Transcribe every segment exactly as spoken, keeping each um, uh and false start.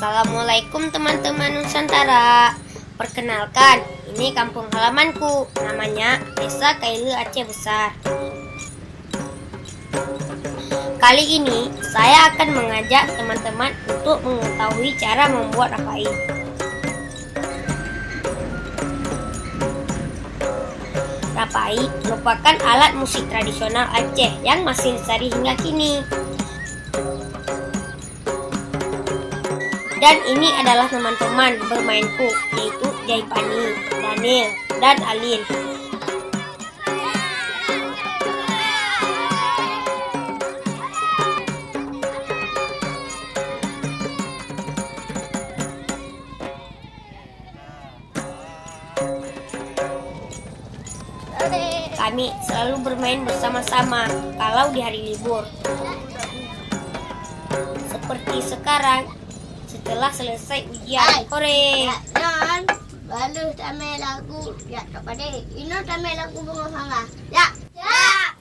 Assalamualaikum teman-teman Nusantara. Perkenalkan, ini kampung halamanku. Namanya Desa Kaile Aceh Besar. Kali ini, saya akan mengajak teman-teman untuk mengetahui cara membuat rapai. Rapai merupakan alat musik tradisional Aceh yang masih lestari hingga kini. Dan ini adalah teman-teman bermainku, yaitu Jaipani, Daniel, dan Alin. Kami selalu bermain bersama-sama kalau di hari libur. Seperti sekarang, setelah selesai ujian. Hai. Hore! Ya, Nan. Baluh tamé lagu, ya, tak padé. Inoe tamé lagu Bunga Fanga. Ya. Ya.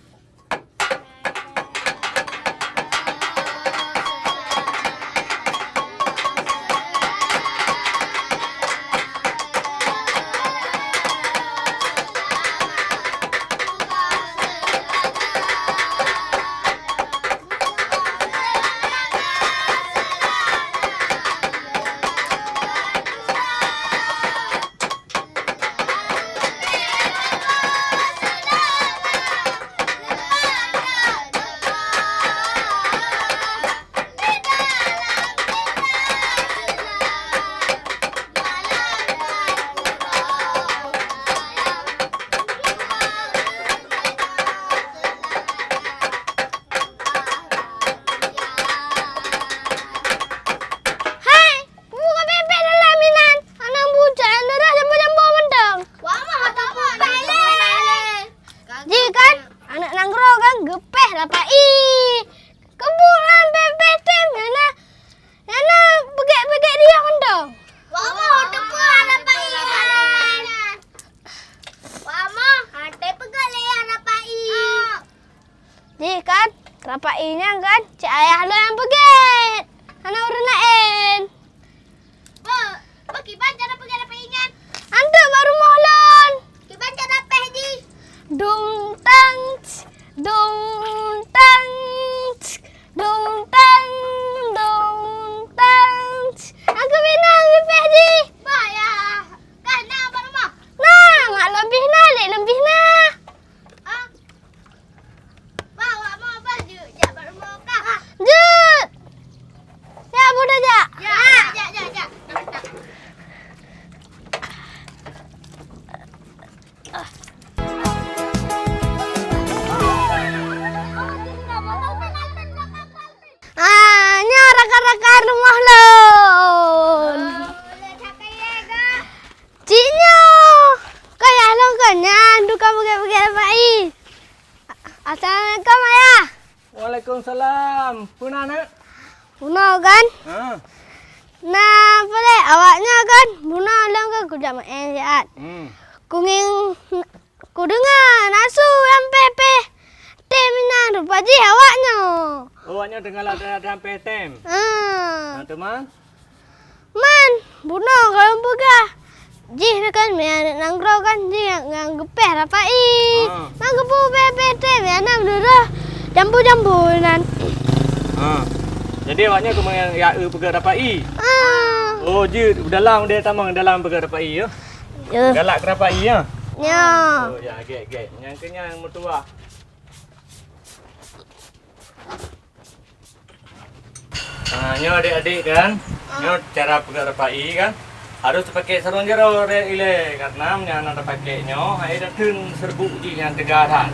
Hai! Peue ka bèe-bèe dalam inan? Aneuk bucah nyang darah jambo-jambo mantong. Wah, mah, hana peue-peue. Jih kan, aneuk nanggroe kan geupéh rapai. Keubu lam bèe-bèe tem, nyang na, nyang na peugèt-peugèt diah mantong. Wah, mah, hana peue-peue rapai. Wah, mah, hana peugèt lé rapai. Jih kan, rapai nyan kan, cit ayah lôn nyang peugèt. Hana ureueng laén. Bah, bah, kiban cara peugèt rapai nyan? Anteuk bak rumoh lôn. Kiban cara péh jih? Dung tang, dung tang, dung tang, dung tang. Aku binang geupeugèt jih. Bah, ya. Kan na bak rumoh? Na, mak lôn pih na, lé lôn pih na. Ah. Bah, awak mau bah jeuet jak bak rumoh kah? Jeuet! Ya, buda jak. Ya, jak, jak, jak. Ah, nyoe rakan-rakan rumoh lôn. Cik nyoe, kayah lôn kon nyan, tukang peugèt-peugèt rapai. Assalamualaikum, Ayah. Waalaikumsalam. Peue na, Nak? Bunoe kan? Ha. Na peulét awaknyan kan? Bunoe lôn kan kujak meu'èn siat. Hmm. Kungieng kudeungoe na su lam péh-péh tem inan, rupa jih awaknyoe. Oh, awaknyoe teungoh lam péh tem. Ha. Na teuma? Man, bunoe ka lôn peugah. Jih kan, meunyo aneuk nanggroe kan, jih nyang, nyang geupéh rapai. Ah. Man geupeu péh-péh tem, meunyo na meudurah jambu-jambu nan. Ah. Jadi awaknyan keumeung ya eu peugah rapai? Ah. Oh, jeuet, u dalam deh tamong dalam peugah rapai, ya? Ya. Galak keu rapai, ya? Ya. Oh, ya, gèt, gèt. Nyang keu nyang meutuwah. Ha, nyoe adik-adik kan, nyoe cara peugah rapai kan. Harus tapakèk sarong jaroe ilèe, karena meunyo hana tapakèk nyoe, hai dateun seureubu jih nyang teuga that.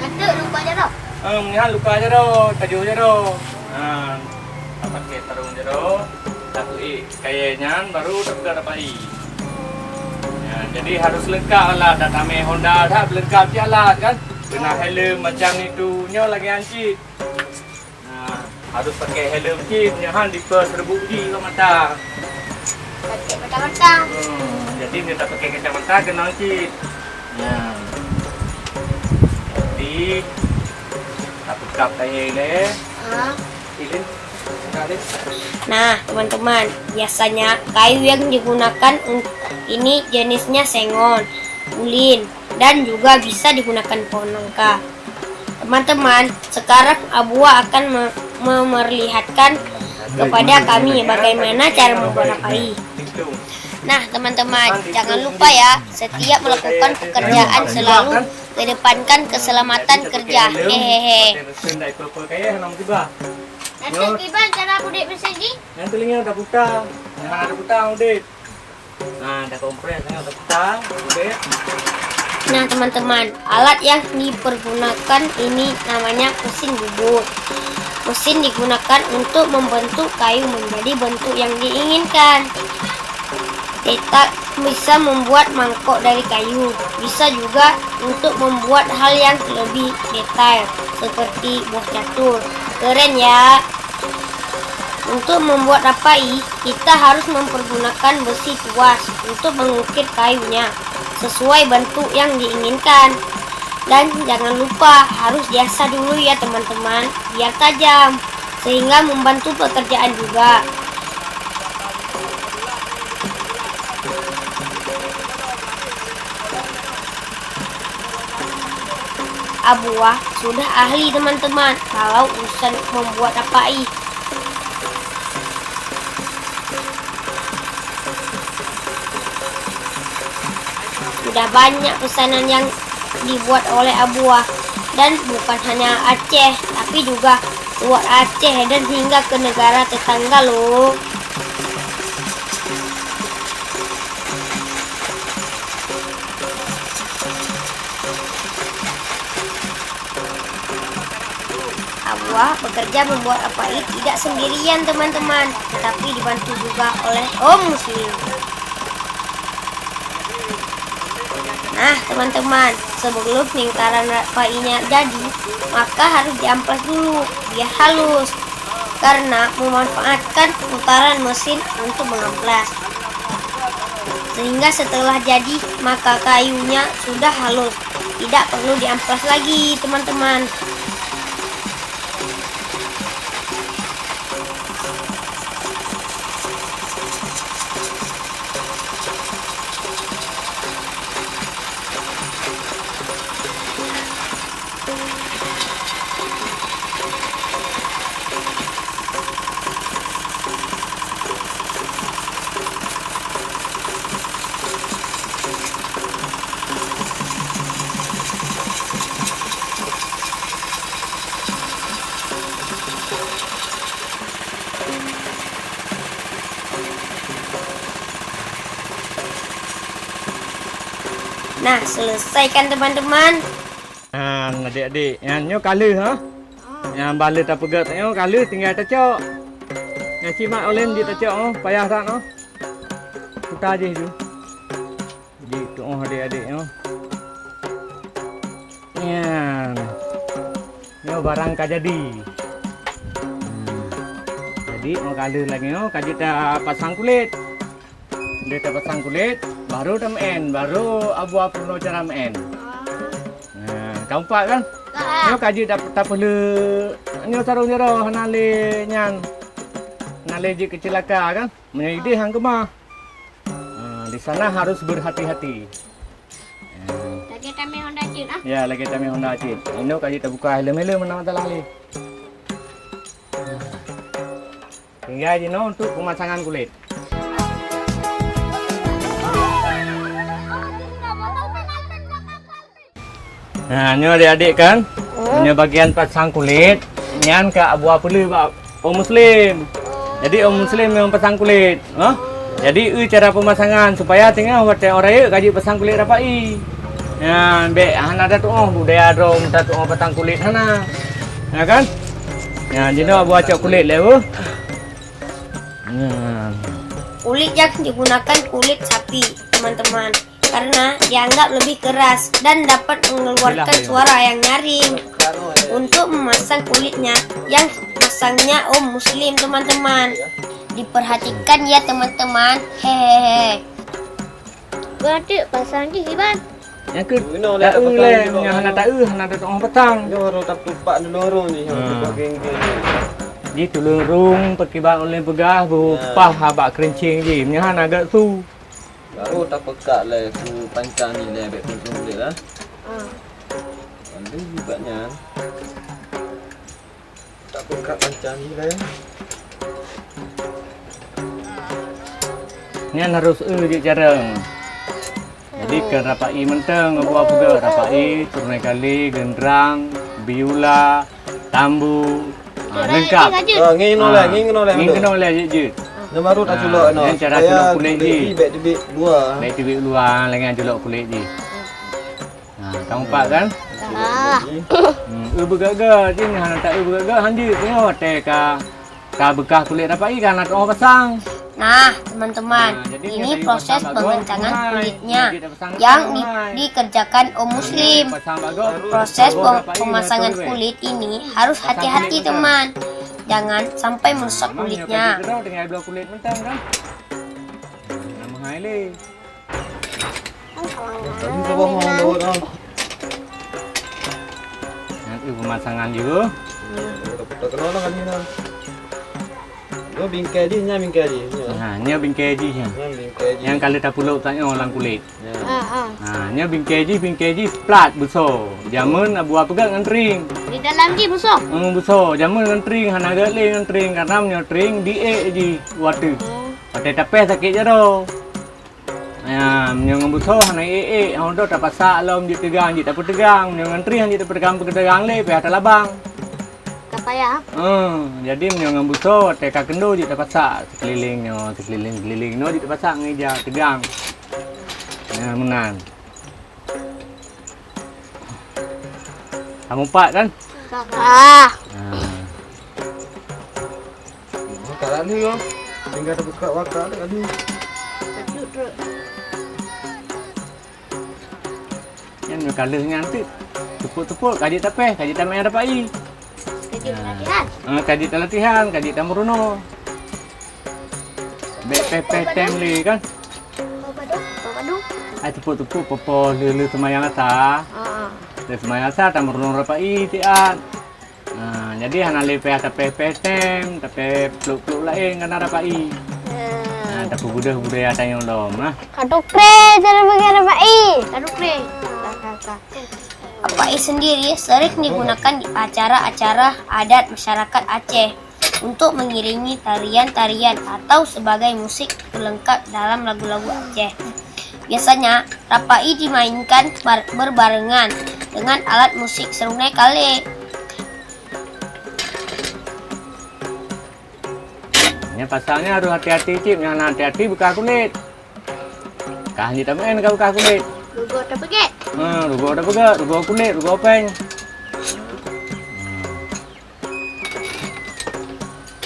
Ateuk luka jaroe. Eh, meunyo luka jaroe, tajoh jaroe. Ha, tapakèk sarong jaroe, tapeuék kayèe nyan, baru tapeugah rapai. Ya, jadi harus leungkap alat, dak tamè Honda that leungkap cit alat kan. Keunan helm macam itu, nyoe lagèe nyan cit. Nah, harus pakai helm cit, nyan han dipeue seureubu jih bak mata. Pakai kacamata. Hmm, jadi nyoe tapakèk kacamata keunong cit. Nah. Jadi, tapeugah kayèe lé. Ah. Ilèe. Nah, teman-teman, biasanya kayu yang digunakan un-, ini jenisnya sengon, ulin, dan juga bisa digunakan pohon nangka. Teman-teman, sekarang Abua akan me-, memperlihatkan kepada kami bagaimana cara membuat rapai. Nah, teman-teman, jangan lupa ya, setiap melakukan pekerjaan selalu kedepankan keselamatan kerja. Hehehe. Nanti kiban cara budek mesin jih. Yang telinga dah putar. Yang ada putar, Udit. Nah, dah kompres, yang dah putar, Udit. Nah, teman-teman, alat yang dipergunakan ini namanya mesin bubut. Mesin digunakan untuk membentuk kayu menjadi bentuk yang diinginkan. Kita bisa membuat mangkok dari kayu. Bisa juga untuk membuat hal yang lebih detail, seperti buah catur. Keren ya! Untuk membuat rapai, kita harus mempergunakan besi tuas untuk mengukir kayunya sesuai bentuk yang diinginkan. Dan jangan lupa harus diasah dulu ya teman-teman, biar tajam, sehingga membantu pekerjaan juga. Abua sudah ahli, teman-teman, kalau urusan membuat rapai. Sudah banyak pesanan yang dibuat oleh Abua, dan bukan hanya Aceh, tapi juga luar Aceh dan hingga ke negara tetangga loh. Abua bekerja membuat rapai tidak sendirian, teman-teman, tetapi dibantu juga oleh Om Muslim. Nah, teman-teman, sebelum lingkaran rapainya jadi, maka harus diamplas dulu biar halus, karena memanfaatkan putaran mesin untuk mengamplas. Sehingga setelah jadi, maka kayunya sudah halus, tidak perlu diamplas lagi, teman-teman. Nah, selesai kan, teman-teman? Nah, adik-adik, nyan nyoe ka lheueh, ha? Nyan ban lheueh tapeugöt nyoe ka lheueh, tinggai tacok. Nyan cit mat ulèe jeuet tacok, oh, payah that, oh. Puta jih ju. Jitu'oh adik-adik nyoe. Nyan. Nyoe barang ka jadi. Hmm. Jadi, nyoe ka lheueh lagèe nyoe, ka jeuet tapasang kulét. Lheueh tapasang kulét, baru tameu'en, baru Abua peurunoe cara meu'en. Nah, ka meupat kan? Nyoe ka jeuet tap-, tapeulheueh, nyoe sarong jaroe hana lé nyan. Hana lé jeuet keuceulaka kan? Meunyoe idéh han keumah. Nah, di sana harus berhati-hati. Lagèe tamè Honda cit, ah. Ya, lagèe tamè Honda cit. Inoe ka jeuet tabuka helm-helm, hana masalah lé. Tinggai jinoe untuk pemasangan kulét. Nah, nyoe adik-adik kan? Hmm. Nyoe bagian pasang kulét, nyan ka Abua peulheueh bak Om Muslim. Jadi Om Muslim nyang pasang kulét, ha? Jadi eu cara pemasangan supaya teungoh watèe orang rayeuk ka jeuet pasang kulét rapai. Nyan bèk hana tatu'oh budaya droe tatu'oh pasang kulét hana. Ya kan? Nyan jinoe Abua cok kulét lé, bu. Nyan. Kulit yang digunakan kulit sapi, teman-teman, karena dianggap lebih keras dan dapat mengeluarkan suara yang nyaring. Untuk memasang kulitnya, yang masangnya Om Muslim, teman-teman. Diperhatikan ya, teman-teman. Hehehe. Berarti pasang jih, Iban. Nyang keu taeu lé, nyang hana taeu, hana tatu'oh pasang. Nyoe ureueng tapeutupak dulu ureueng jih, nyang tupak geng-geng. Jih tuleueng rung, pakriban ulôn peugah, beupah bak keuruncing jih. Meunyoe hana gèt su. Baru tapeugah lé su pancang jih lé bèk tuntung lé lah. Ah. Ambil juga nyan. Tapeugah pancang jih lé. Nyan harôh eu jeuet carông. Jadi, keu rapai mantong, Abu peugah, rapai, teurunai kalé, geundrang, biola, tambu, ha, leungkap. Ah, ngieng keunoe lé, ngieng keunoe lé, ngieng keunoe lé jeuet-jeuet. Nyan baru taculok inoe. Nyan cara culok kulét jih. Bèk teubiet luwa. Bèk teubiet luwa, lagèe nyan culok kulét jih. Ha, ka meupat kan? Ah. Hmm, eu beugèt-gèt, jih hana ta eu beugèt-gèt, han jeuet, nyoe watèe ka Ka beukah kulét rapai ka na teungoh pasang. Nah, teman-teman, ini proses pengencangan kulitnya yang di- dikerjakan Om Muslim. Proses pem- pemasangan kulit ini harus hati-hati, teman. Jangan sampai merusak kulitnya. Nyan eu pemasangan jih. Nyoe bingkai jih, nyan bingkai jih. Ha, nyoe bingkai jih nyan. Nyan bingkai jih. Nyang ka lheueh tapulop tanyoe lam kulét. Ha, nyoe bingkai jih, bingkai jih plat beusoe. Jameun Abu peugah ngon tring. Di dalam jih beusoe? Hmm, beusoe. Jameun ngon tring hana gèt lé ngon tring, karena meunyoe tring diék jih watèe. Watèe tapéh sakét jaroe. Ya, meunyoe ngon beusoe hana ék-ék, ho doh tapasak lom jeuet teugang, jeuet tapeuteugang. Meunyoe ngon tring jeuet tapeuteugang, peuteugang lé, payah talabang. Ka payah? Heeh, jadi meunyoe ngon beusoe, watèe ka keundo jeuet tapasak sikeulileng nyoe, sikeulileng-keulileng nyoe jeuet tapasak ngon ija teugang. Ya, meunan. Ka meupat kan? Ka. Ah. Ka lheueh, tinggai tabuka waka lé lheueh. Nyan ka lheueh nyan teuk. Teupeuk-teupeuk ka jeuet tapéh, ka jeuet tamè rapai. Ka jeuet latihan. Ah, ka jeuet latihan, ka jeuet tameurunoe. Bèk péh-péh tem lé kan? Ai teupeuk-teupeuk poh-poh lheueh-lheueh seumayang asa. Lheueh seumayang asa tameurunoe rapai siat. Nah, jadi hana lé payah tapéh-péh tem, tapéh pluk-pluk laén kana rapai. Nah, tapeugudôh budaya tanyoe lom nah. Ka tukré cara bagi rapai. Ka tukré. Rapai sendiri sering digunakan di acara-acara adat masyarakat Aceh untuk mengiringi tarian-tarian atau sebagai musik pelengkap dalam lagu-lagu Aceh. Biasanya, rapai dimainkan bar- berbarengan dengan alat musik serunai kalé. Nyan pasang nyan harôh hati-hati cit, nyan hana hati-hati beukah kulét. Kah jih tameu'en ka beukah kulét. Rugoe tapeugèt. Ha, rugoe tapeugèt, rugoe kulét, rugoe péng. Hmm.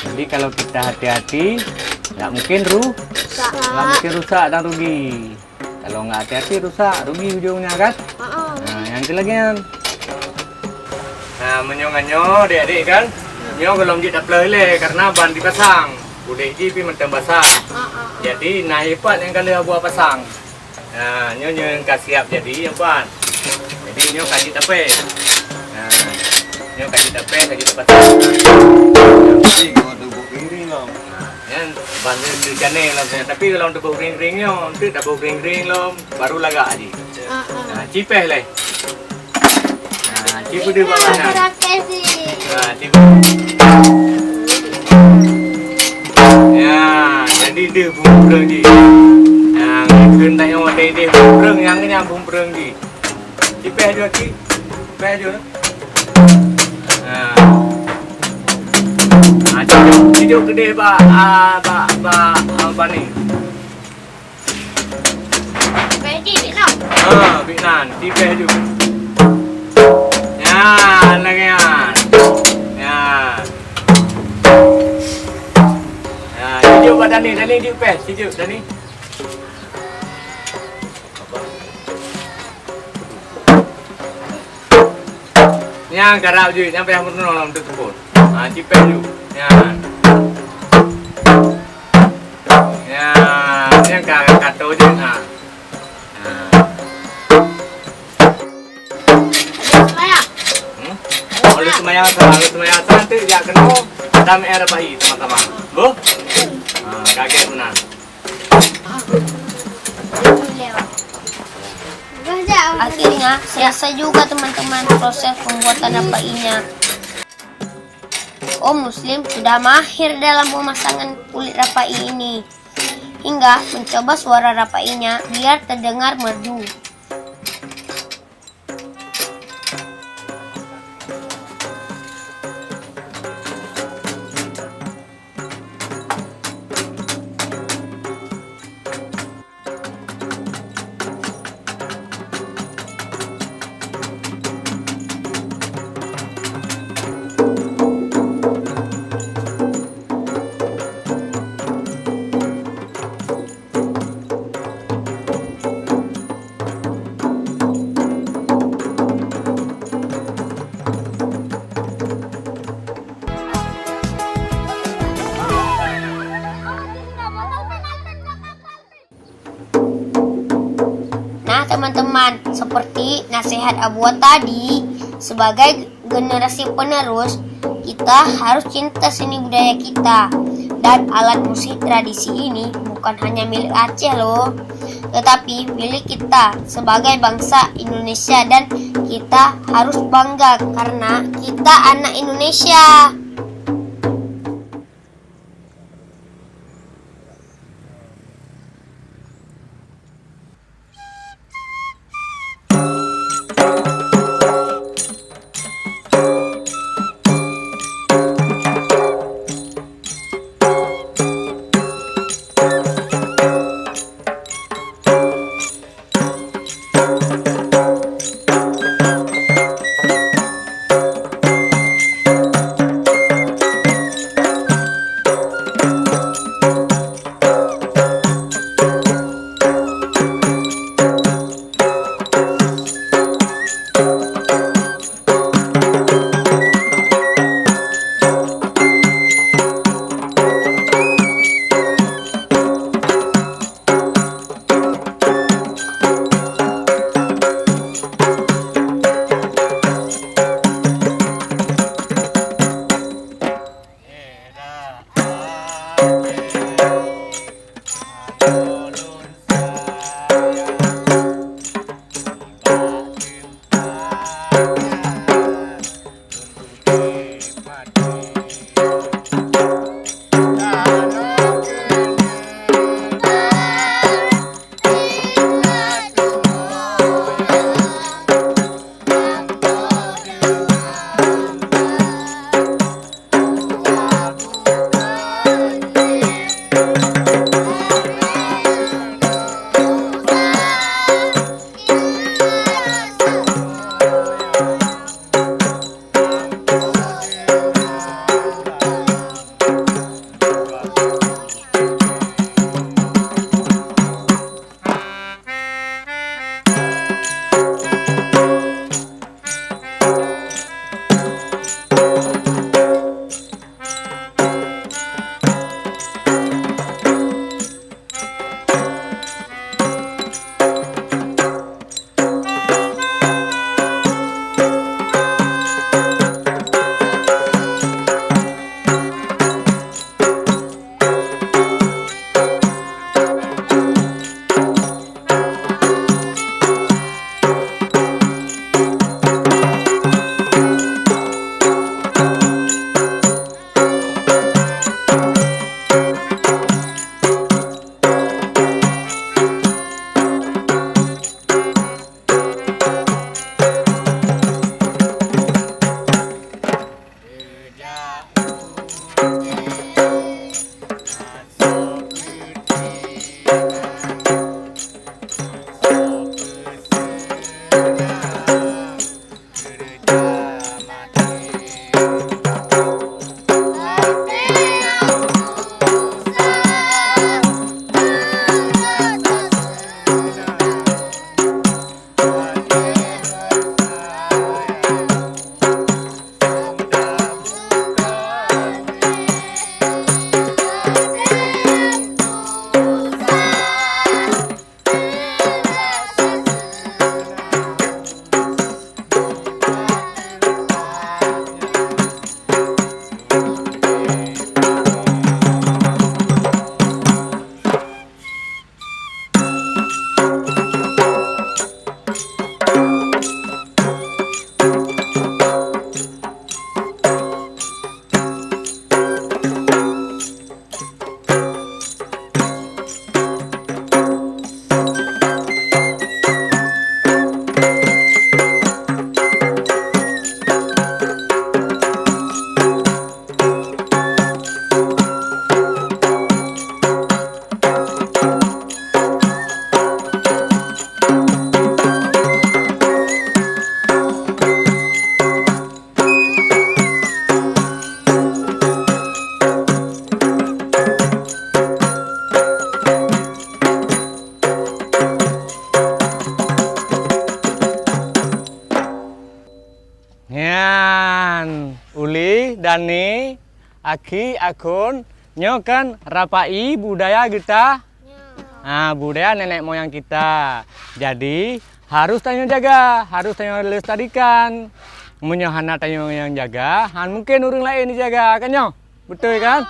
Jadi kalau kita hati-hati, nggak mungkin ru-, nggak mungkin rusak dan rugi. Kalau nggak hati-hati, rusak, rugi ujungnya kan? Heeh. Nah, nyang keu lagèe nyan. Nah, meunyoe ngon nyoe, adik-adik kan, nyoe gohlom jeuet tapleuh ilèe karena ban dipasang. Kulét jih pih mantong basah. Heeh. Jadi, na ipat nyang ka lheueh Abu pasang. Nah, nyoe, nyoe nyang ka siap jadi, ipat. Jadi, nyoe ka jeuet tapéh. Nah, nyoe ka jeuet tapéh, ka jeuet tapasang. Jadi, nyoe teuboh ring-ring lom. Nah, nyan ban teujanéh lom, tapi lom teuboh ring-ring nyoe, eunteuk taboh ring-ring lom, baru lagak jih. Ah, ah. Nah, ci péh lé. Nah, ci peudeuh bak nyan. Nah, ci peudeuh. Ya, jadi deuh bumpreueng jih. Nah, ngeukheun tanyoe watèe deuh bumpreueng, nyang nyan bumpreueng jih. Ci péh aju, ci. Péh aju. Nah. Ah, ci jok, ci jok keudéh bak, ah, bak, bak, ah, pani. Péh jih, bit nan. Ha, bit nan. Ci péh aju. Nyan, lagèe nyan. Nyan. Nyan, ci jok bak Dani, Dani jok péh, ci jok, Dani. Nyan karab jih, nyan payah meurunoe lam teupot. Ha, ci péh ju. Nyan. Nyan, nyan ka, ka tô jih, ha. Ha. Hmm? Oh, lheueh seumayang asa, lheueh seumayang asa, eunteuk jak keunoe. Kami ada bayi, teman-teman. Bu? Ah, kaget benar. Akhirnya selesai juga, teman-teman, proses pembuatan rapainya. Om Muslim sudah mahir dalam pemasangan kulit rapai ini, hingga mencoba suara rapainya biar terdengar merdu. Nah, teman-teman, seperti nasihat Abu tadi, sebagai generasi penerus, kita harus cinta seni budaya kita. Dan alat musik tradisi ini bukan hanya milik Aceh loh, tetapi milik kita sebagai bangsa Indonesia, dan kita harus bangga karena kita anak Indonesia. Tani, akhi, akhon, nyoe kan rapai budaya geuta. Ha, budaya nenek moyang kita. Jadi, harus tanyoe jaga, harus tanyoe lestarikan. Meunyoe hana tanyoe nyang jaga, han mungken ureuëng laén jijaga, kan nyoe? Beutôi kan?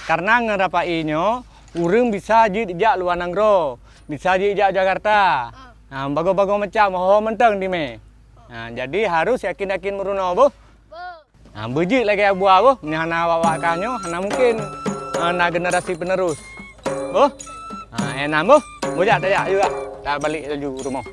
Karena ngon rapai nyoe, ureuëng bisa jeuet jak luwa nanggroe, bisa jeuet jak Jakarta. Ha, bagoe-bagoe macam ho mantong di mé. Ha, jadi harus yakin-yakin meurunoe boh. Ha, beujeuet lagée Abu boh, meunyoe hana awak-awak ka nyoe, hana mungken, ha, na generasi penerus. Boh? Ha, énan boh, bujak tajak juga. Tabalik laju rumoh.